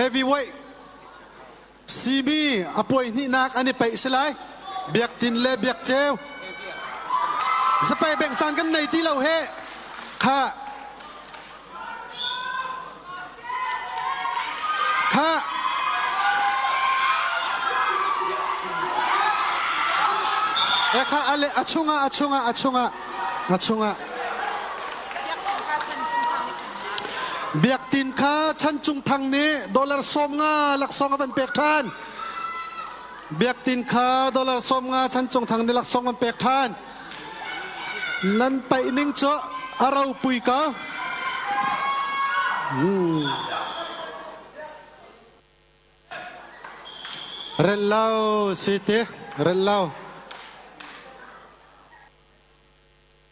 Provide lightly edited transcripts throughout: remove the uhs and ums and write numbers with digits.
Heavyweight Simi a puai hnihnak an i peih si lai. Biaktin le Biakceu. Zapei bengh caan kan nei ti lo he. Kha. Kha. E kha ale a chungah a chungah a chungah a chungah. Biaktin kha Chan Cung Thang nih dollar 50 laksawng a van pek ṭhan. Biaktin kha dollar 50 Chan Cung Thang nih laksawng an pek ṭhan. Nan paih ning cu a ropui ko. Rel lo si ti, rel lo.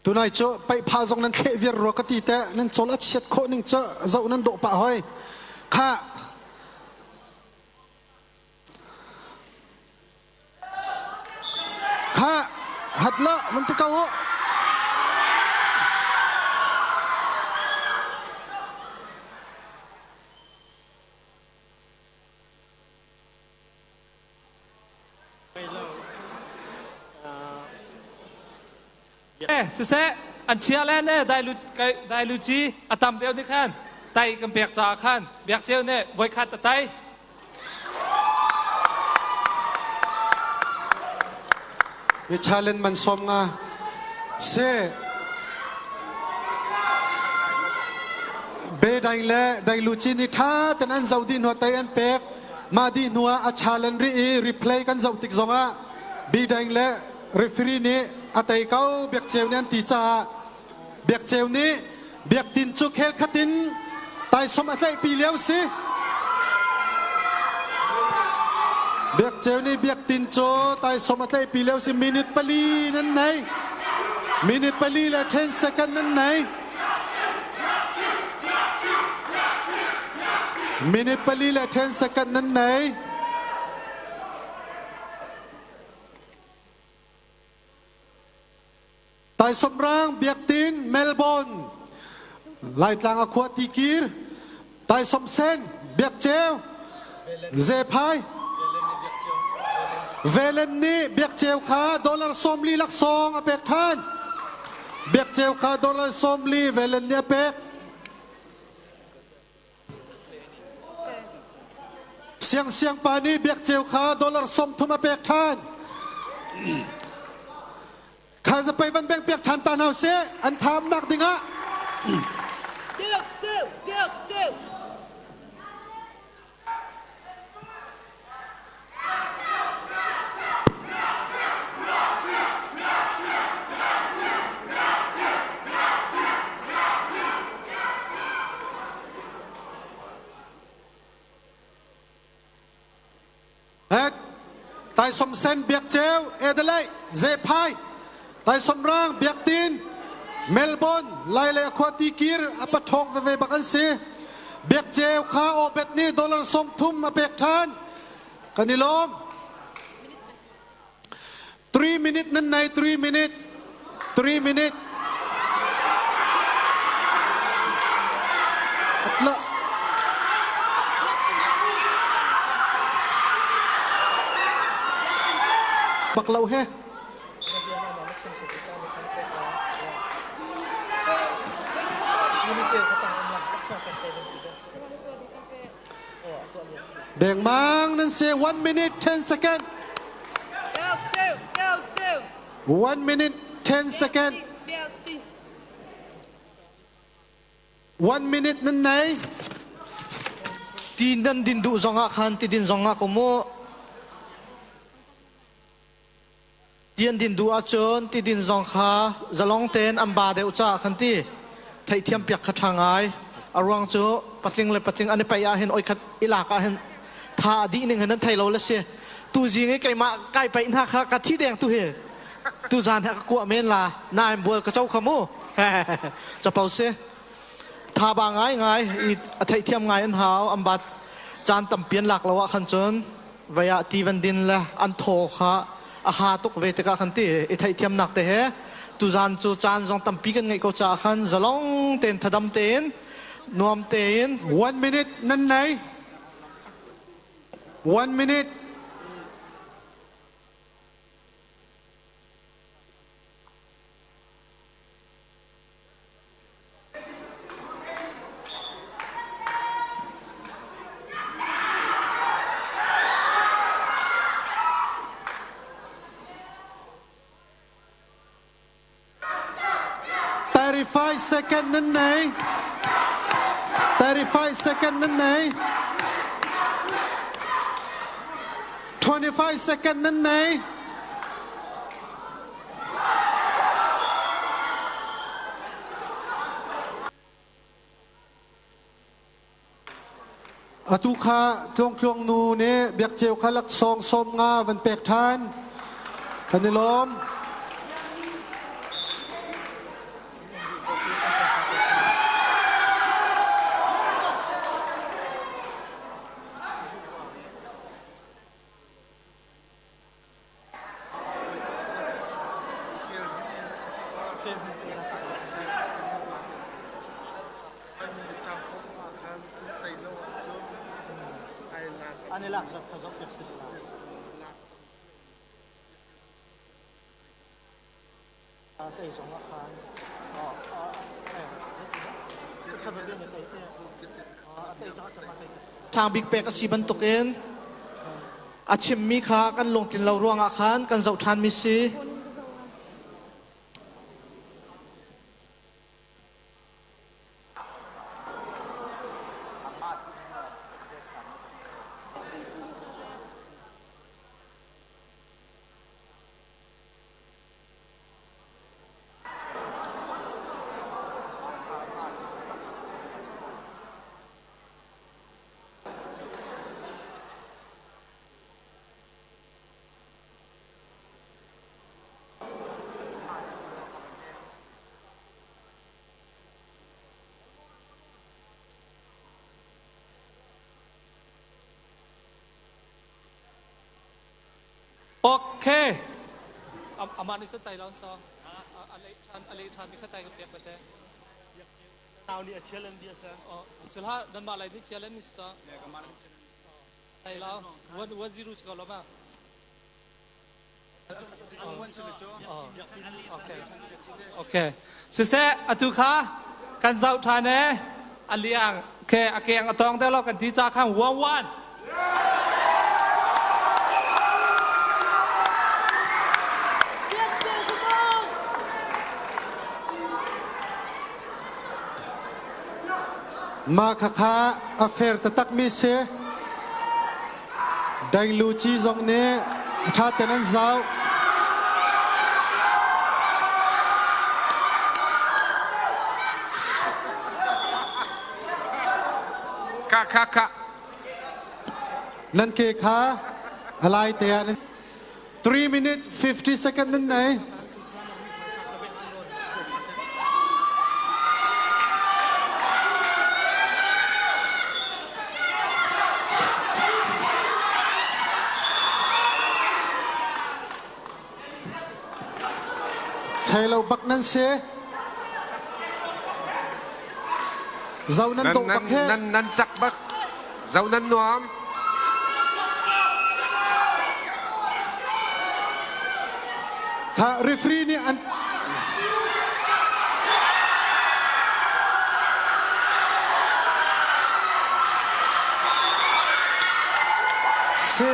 Tunai cu paihpha zong nan thleh viar rua ka ti teh nan cawl a chiat khawh ning cu zoh nan dawh pah hoi. Kha Kha hat la man ti ko u. Siseh an chia le ne dailu ci a tam deuh nih khan tai kan pek caah khan biakceu nih voikhat a tai. Mi challenge man som nga se be dai le dai lu ci ni tha ten an zo di hnu tai an pek Mah dih hnuah a challenge rih i replay kan zoh tik zongah Bideng le referee nih a tei ko Biakceu nih an ti caah Biakceu nih Biaktin cu khel khat in taisawm a tlaihpi lio si. Biakceu nih Biaktin cu taisawm a tlaihpi lio si minute pali nan nei. Minute pali le 10 second nan nei. Minute pali le 10 second nan nei. Taisawmrang Biaktin Melbourne Laitlang a khua tikir Taisawmsen Biakceu Zephai Velen nih Biakceu kha dollar 40 laksawng a pek ṭhan. Biakceu kha dollar 40 Velen nih a pek. Siangsiang pa nih Biakceu kha dollar 30 a pek ṭhan. Kha zapei van beng piak ṭhan ta hna usih an thamnak dingah. Biakceu, Biakceu. Taisawm Sen Biakceu Adelaide Zephai Taisawm Rang Biaktin Melbourne Lai le khua tikir a pathawng veve bak an si. Biakceu kha Obed nih dollar 30 a pek ṭhan. Kan i lawm. 3 minute nan nei 3 minute 3 minute Atla Bak lo he Dengmang nan si 1 minute 10 second. 1 minute 10 second. 1 minute nan nei. Ti nan din duh zongah khan ti din zongah ko mu. Ti an din duh ahcun ti din zong kha zalong tein an ba deuh caah khan ti theihthiam piak kha ṭha ngai. A ruang cu patling le patling an i paih ahhin oi khat i lak ahhin tha a dih ning hin an thei lo le si. Tuzing i keimah kai paih hna kha ka thi deng tu hi tuzan he ka kuah men la nain bual ka co kha mu. Capo si. Tha ba ngai ngai i a theihthiam ngai an hau an bat caan tampi an lak lo ah khan cun vei ah ti van din le an thaw kha a ha tuk ve tikah khan ti i theihthiamnak te he tuzan cu caan zong tampi kan ngeih ko caah khan zalong tein thadam tein nuam tein 1 minute nan nei. 1 minute. 35 second nan nei. 35 second nan nei. 25 second nan nei. Atu kha tluangtluang nu nih biakceu kha laksawng sawm nga van pek ṭhan. Kan i lawm. An i lak zat kha zoh piak si Tei zong ah khan Sang bik pek a si bantukin a chimmi kha kan lungtlin lo ruangah khan kan zoh ṭhanmi si. Okay. Amah nih cun tai lo so. A lei ṭhan a lei ṭhan mi kha tai ka pek te. Nau nih a chial an bia sa. Oh, sulha nan mah lai nih chial an ni sa. Tai lo. 1 1 0 si ko lo ma. Okay. Okay. Siseh atu kha kan zoh ṭhan e a liang ke a keng a tawng deuh lo kan ti ca khan 1 1. Mah khakha a fair taktakmi si. Dengluci zong nih ṭha ten an zoh. Ka ka ka. Nan ke kha a lai te ah 3 minute 50 second nan nei. Chei lo bak nan si. Zo nan dawh bak he. Nan nan cak bak. Zo nan nuam. Kha referee nih an Si.